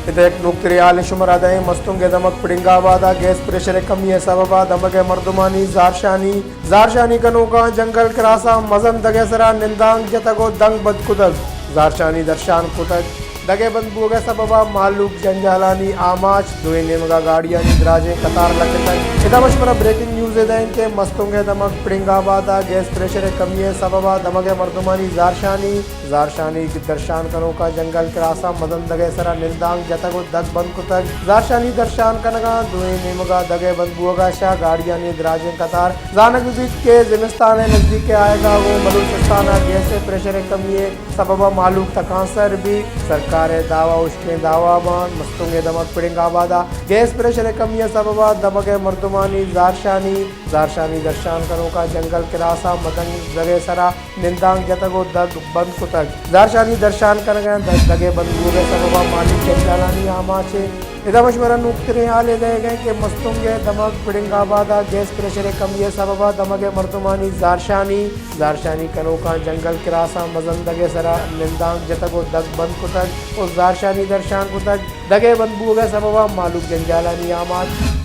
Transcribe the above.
ادا یک نوکتریں حالے شمارا دئیں، مستونگ ءِ دمگ پڑنگ آباد ءَ گیس پریشر ءِ کمی ءِ سبب ءَ دمگ ءِ مردمانی زہرشانی، زہرشانی کنوکاں جنگل کراس ءَ مزن دگ ءِ سرا نندانک جتگ ءُ دگ بند کتگ، زہرشانی درشان کتگ۔ دگ ءِ بند بوگ ءِ سبب ءَ مہلوک جنجالانی آماچ، دوئیں نیمگ ءَ گاڑیانی دراجیں قطار لگتگ۔ ادا ما شمارا بریکنگ نیوز ءَ دئیں کہ مستونگ ءِ دمگ پڑنگ آباد ءَ گیس پریشر ءِ کمی ءِ سبب ءَ دمگ ءِ مردمانی زہرشانی، زہرشانی درشان کنوکاں جنگل کراس ءَ مزن دگ ءِ سرا نندانک جتگ ءُ دگ بند کتگ۔ زہرشانی درشان کنگ ءَ دوئیں نیمگ ءَ دگ ءِ بند بوگ ءَ شہ گاڑیانی دراجیں قطار۔ زانگ بہ بیت کہ زمستان ءِ نزدیک ءَ آیگ ءَ گوں بلوچستان ءَ گیس ءِ پریشر ءِ کمی ءِ سبب ءَ مہلوک تکانسر بیت۔ سرکار ءِ دعوی ہشکیں دعوی بنت۔ مستونگ ءِ دمگ پڑنگ آباد ءَ گیس پریشر ءِ کمی ءِ سبب ءَ دمگ ءِ مردمانی زہرشانی، زہرشانی درشان کنوکاں جنگل کراس ءَ مزن دگ ءِ سرا نندانک جتگ ءُ دگ بند کتگ۔ زہرشانی درشان کنگ ءَ دگ، دگ ءِ بند بوگ ءِ سبب ءَ مہلوک جنجالانی آماچ اِنت۔ ادا ما شمارا نوکتریں حالے دئیگ ءَ ایں کہ مستونگ ءِ دمگ پڑنگ آباد ءَ گیس پریشر ءِ کمی ءِ سبب ءَ دمگ ءِ مردمانی زہرشانی، زہرشانی کنوکاں جنگل کراس ءَ مزن دگ ءِ سرا نندانک جتگ ءُ دگ بند کتگ ءُ زہرشانی درشان کتگ۔ دگ ءِ بند بوگ ءِ سبب ءَ مہلوک جنجالانی آماچ۔